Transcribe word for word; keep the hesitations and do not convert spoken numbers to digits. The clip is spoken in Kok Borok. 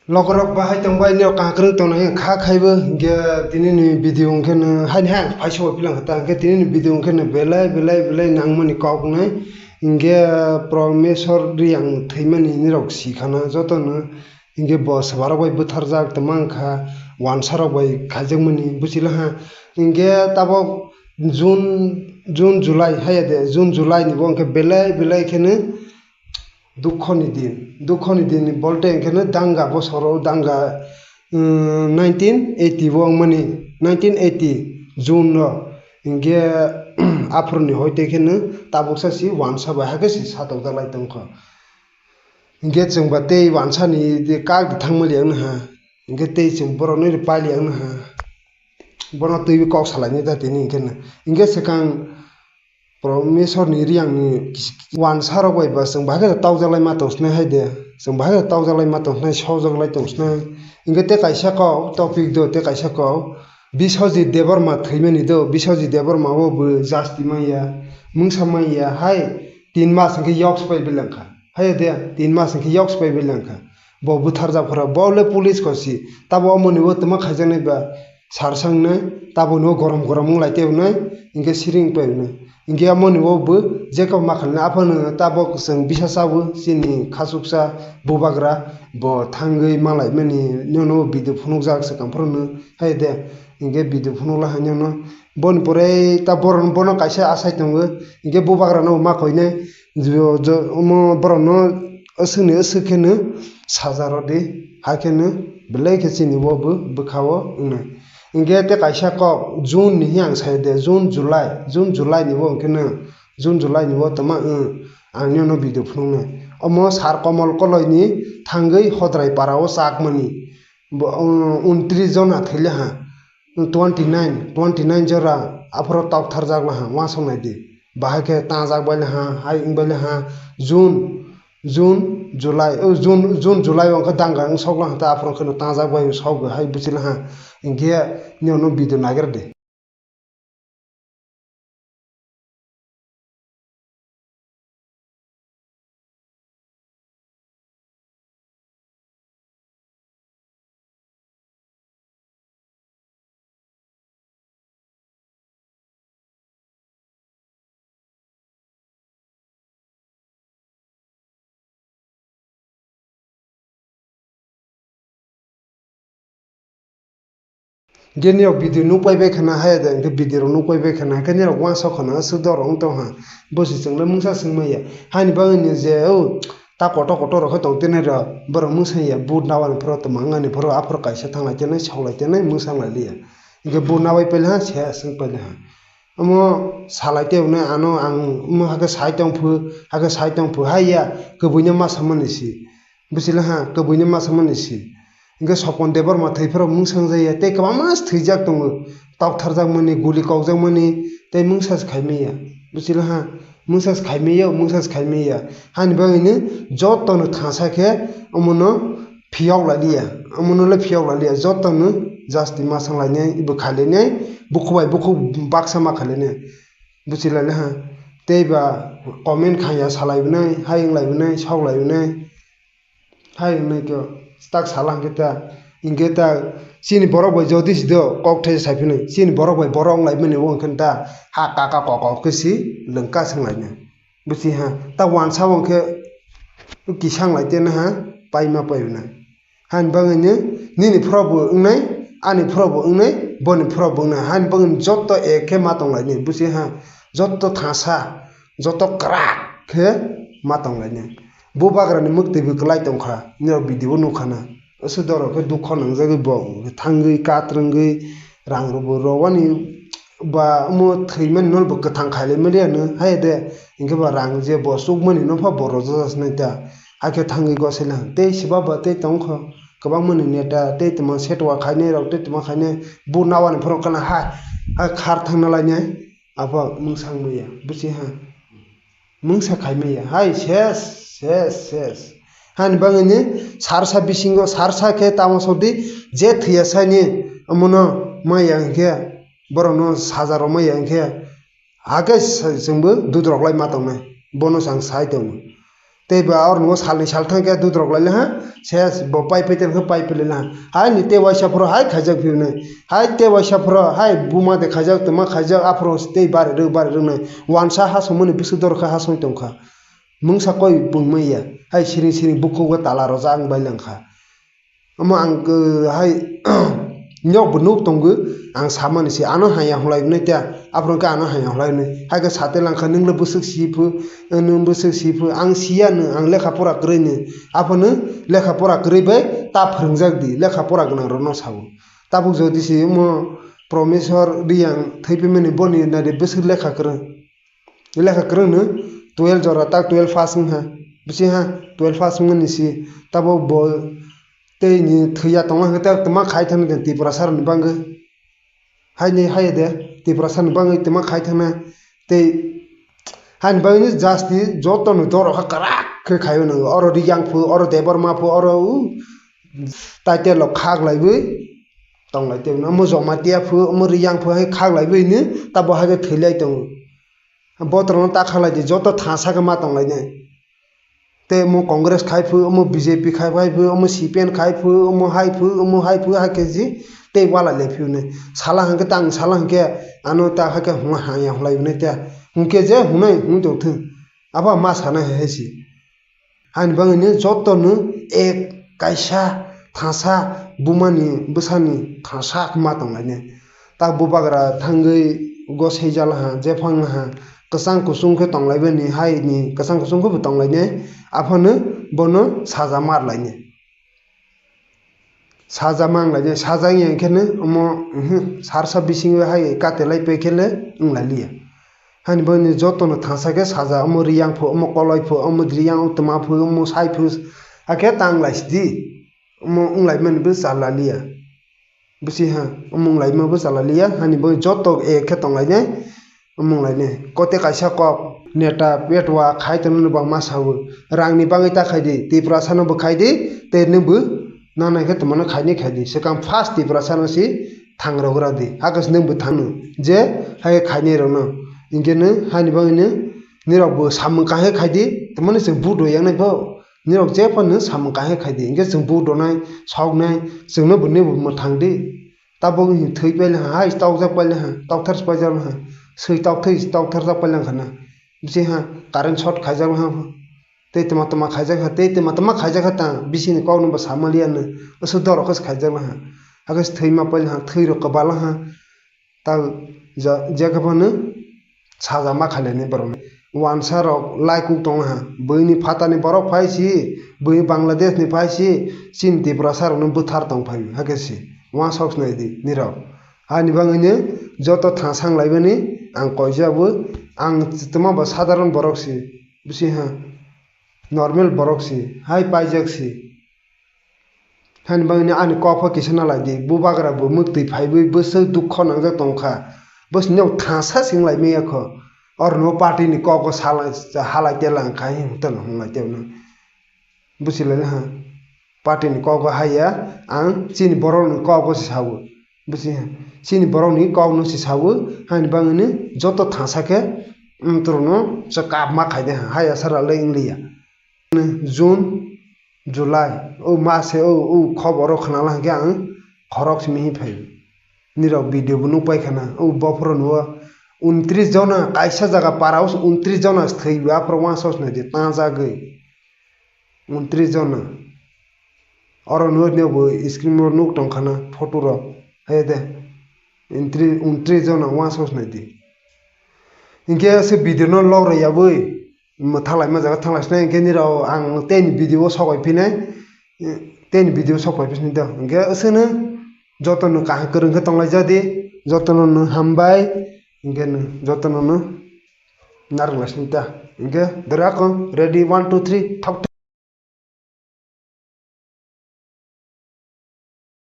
Lokorok bahai tongbai, nini kakrwng tongnai kha khaibo, hinkhe tinini video hinkhe no haini hai phai sabo pilang kha ta, hinkhe tinini video hinkhe no belai, belai, belai nangmani kok wngnai. Hinkhe Promeswar Reang thwimani nirok si khana jotono, hinkhe bo swbarok bai bwtharjak tongma wngkha, wansarok bai khaijakmani, buchila ha. Hinkhe tabok June, June, July haiya de, June, July ni bo hinkhe belai, belai kheno dukhoni din, dukhoni din ni bolte hinkhe no danga bosoro danga, um, nineteen eighty bo wngmani, nineteen eighty June no hinkhe aphuru ni hoite kheno tabuksa si wansa bai hakhe si satok dalai tongkha. Hinkhe chwng ba tei wansa ni kak di thangma liya wngha, hinkhe tei chwng borok no ri pai liya wngha, bono twiwi kok salai nai ta tini hinkhe no, hinkhe swkang Promeswar ni Reang ni kis-, wansa rok bai ba chwng bahai khe tokjak lai ma tong sinai hai de, chwng bahai khe tokjak lai ma tong sinai, sojak lai tong sinai. Hinkhe tei kaisa kok topic do, tei kaisa kok Biswajit Debbarma thwimani do, Biswajit Debbarma o bo jasti manya, mungsa manya hai tin mas hinkhe yok se pai beleng kha, hai de tin mas hinkhe yok se pai beleng kha. Bo bwtharjak phora, bo le police kosi, tabo omoni o twma khaijaknai ba sar sangnai, taboni o gorom gorom wng lai tei wngnai, hinkhe siring pai wngnai. Hinkhe amoni o bo jekabo ma khainai, aphano tabok chwng bisa chawi chini khachuksa bubagra bo thangwi ma laimani, nono video phunukjak swkang phuru no, hai de, hinkhe video phunukla hai nono. Boni pore ta bono, bono kaisa asai tongo, hinkhe bubagra no ma koinai, jo-, jo-, omo borok no aswkni aswk kheno saja rw di, hai kheno belai khe chini o bo bwkha o wngnai. Hinkhe tei kaisa kok June ni hwnwi ang sai de, June, July, June, July ni o hinkhe no, June, July ni o tongma wng, ang nini no video phunuknai. Omo Sar Komol Koloi ni thangwi Hodrai para o chakmani bo, um, untris jona thwile ha, twenty nine, twenty nine jora aphuru tokthar jak le ha, uansuk nai di. Bahai khe tangjak bai le ha, hai wng bai le ha, June, June, July, o June, June, July o wngkha danga wng sok le ha, ta aphuru kheno tangjak bai wng sok hai buchi le ha, hinkhe nini no video nagra de. Hinkhe nini rok video nukpai bai khana, haya da hinkhe video rok nukpai bai khana, hinkhe nini rok uansuk khana, aswk dorok wng tong ha, bo se chwng le mungsa swng manya. Haini bagwi ni je, o, ta kotor kotor rok khe tong tenai rok, borok mungsa ya, but nawani phoro tongma wngani phoro, aphuru kaisa thanglai tenai, soklai tenai, mungsa wng lai liya. Hinkhe but nabai paile ha, se swng paile ha. Omo salai tei hwnwi ano ang omo hakhe sai tong phu, hakhe sai tong phu, hai ya, kwbwino ma samani si. Buchila ha, kwbwino ma samani si. Hinkhe Sopon Debbarma thwi phuru mungsa wng jak ya, tei kwbangma thwijak tongo. Toktharjakmani, guli kokjakmani, tei mungsa se khai manya. Buchila ha, mungsa se khai manya, mungsa se khai manya. Hani bagwino jotono thansa khe omono phiyok lai liya, omono le phiyok lai liya, jotono jasti ma sang lainai, ebo khai lainai, bukhuk bai bukhuk baksa ma khai lainai, buchi lai ha. Tei ba comment khai ya, salai bwnai, hai wng lai bwnai, sok lai bwnai, hai wng nai khe tak sala hwnkhe ta, hinkhe ta chini borok bai jodi si do kok thai sai phino, chini borok bai borok wng lai mani o hwnkhe ta ha kaka kok kok khe si lwng ka swng lainai. Buchi ha, ta wansa o khe kisa wng lai tei no ha, paima pai rwnai. Hani bagwi ni nini phoro bo wngnai, ani phoro bo wngnai, boni phoro bo wngnai. Hani bagwi ni joto ek khe ma tong lai ni, buchi ha, joto thasa, joto kwrak khe ma tong lai ni. Bubagra ni mwktwi bo kwlai tong kha, nini rok video o nuk kha na. Aswk dorok khe dukho nangjagwi bo thangwi katrwngwi rang rwbo rwani ba omo thwimani no bo kwthang khailai mani ano hai de, hinkhe ba rang je bo chukmani no pha bo rwjak nai ta, hakhe thangwi gosai le tei se ba ba tei tong kho kwbangma ni neta tei tongma setwa khainai rok tei tongma khainai bo nawani phoro kana hai hai khar thangna lainai abo mungsang maya buchi ha. Mungsa khai maya, hai ses, ses, ses. Hani bagwi ni sarsa bisingo, sarsa khe tamo sodi je thwiya saini omono maya hinkhe borokno saja rw maya hinkhe hakhe sa-, chwngbo dudrok lai ma tongnai, bono chwng sai tongo. Tei ba oro nungo salni sal thang khe dudrok lai laha, ses bo pai pai tei khe pai pai lai laha. Hai ni tei waisa phoro hai khaijak phiyunai. Hai tei waisa phoro hai buma de khaijak, twma khaijak, aphuru tei bari rw, bari rwnai. Wansa ha songmani bwswk dor khe ha song tong kha. Mungsa koi bung manya. Hai siring siring bukhuk o tala rojak ang bai lang kha. Omo ang, eh, hai, nok bo nuk tongo, ang samani se, ano haya hwnlai wnai ta, aphuru khe ano haya hwnlai wnai. Hai khe sate lang kha, nwng le bwswk si phu, eh, nwng bwswk si phu, ang siya no, ang lekha pora kwrwi no, aphano lekha pora kwrwi bai ta phwrwngjak di, lekha pora gwnang rok no sao. Tabuk jodi se omo Promeswar Riyang thwi phaimani boni nadi bwswk lekha kwrwng. Lekha kwrwng no twelve jora tak twelve pass wng ha. Bisi ha twelve pass wngmani si tabuk bo tei ni thwiya tongma hwnkhe tei twma khai thangna Tiprasa rokni bagwi. Haini haiya de Tiprasa ni bagwi twma khai thangna tei haini bagwi ni jasti joto ni doro kha kwrak khe khai o nang oro Riyang phu oro Debbarma phu oro u title rok khak laiwi tong lai tei omo Jamatia phu omo Riyang phu hai khak laiwi ni tabo hai khe thwi lai tongo. Botrokno ta khalai di, joto thansa khe ma tong lainai. Tei omo Congress khai phu, omo B J P khai phai phu, omo C P M khai phu, omo hai phu, omo hai phu, hai khe si tei wala le phi hwnwi. Sala hwn khe tang, sala hwn khe ano ta hai khe hwnla haya hwnlai hwnwi ta. Hwn khe je hwnwi hwn tong thung. Abo ma sana hai hai si. Haini bagwino jotono ek kaisa thansa bumani bwsani thansa ma tong lainai. Tak bubagra thangwi gosai jalaha, jephang laha, kwchang kuchung khe tong laibani, haini kwchang kuchung khe bo tong lainai, aphano bono saja mar lainai. Saja mang lainai, saja wngya khe no omo, uhmm, sarsa bisingo hai katelai pai khe le wng lai liya. Hani bagwi jotono thansa khe saja, omo Riyang phu, omo Koloi phu, omo Riyang, omo Twma phu, omo Sai phu, hakhe tang lai sidi. Omo wng lai mani bo cha la liya. Bwsi ha, omo wng lai ma bo cha la liya, hani bagwi joto ek khe tong lainai. Omo wng lainai. Kote kaisa kok, neta, petwa khai tongmani bangma sao. Rangni bagwi ta khai di, Tiprasano bo khai di, tei nwng bo nanai khe tongmano khainai khai di. Swkang first Tiprasano si thang rwgra di. Hakhe se nwng bo thangno. Je hai khainai rokno. Hinkhe nwng haini bagwino nirok bo samung kaham khai di. Tongmani chwng vote rw yang nai pho. Nirok jephano samung kaham khai di. Hinkhe chwng vote rwnai, soknai, chwngno bo nwng bo mwthang di. Tabuk wng thwi paile ha, hai tokjak paile ha, tokthar se paijak ha, swi tokthwi tokthar jak paile wngkha na. Bisi ha current short khaijak ha, tei twma twma khaijak ha, tei twma twma khaijak ha ta, bisi ni kok no bo sama liya no, aswk dorok khe se khaijak ha, hakhe se thwi ma paile ha, thwi rok kwbala ha, ta ja-, jekha phano. Saja ma khailani borokni. Wansa rok lai kuk tong ha. Buini phatani borok phai si, bui Bangladesh ni phai si, chini Tiprasa rokno bwthar tong phai hakhe si. Wansok sinai di nirok. Ani bagwino joto thang sang laibani ang koijabo, ang twma bo sadharon borok si. Bisi ha. Normal borok si. Hai paijak si. Hani bagwino ani kok pho kisa na lai di, bubagra bo mwktwi phaiwi bwswk dukho nangjak tong kha, bwswk no thansa sing lai manya kho, oro no party ni kok o salai, halai tela wng kha, hwnwi hwnlai tei no bwsi lai ha, party ni kok o haiya, ang chini borok ni kok o se sao, bwsi ha, chini borok ni kok no se sao, hani bagwino joto thansa khe, mm, toro no se kap ma khai de ha, haiya sara le wng liya. June, July, o mase o, o khobor o khwnala hwnkhe ang khorok simi hi phaio. Nirok video bo nukpai khana, o bophoro nuo untris jona, kaisa jaga para o untris jona thwi aphuru wansok sinai di tangjagwi. Untris jona. Oro nuo nio bo screen o nuk tong khana photo rok. Hai de. Untri-, untris jona wansok sinai di. Hinkhe se video no log rw yaui. Mwthalai ma jaga thanglai sinai, hinkhe nirok ang tei ni video o sok pai phinai, tei ni video sok pai phinai do. Hinkhe aswkno jotono kaham kwrwng khe tonglaijak di, jotono no hambai, hinkhe no jotono no narwk lai sini ta. Hinkhe dora kho, ready, one, two, three, thok.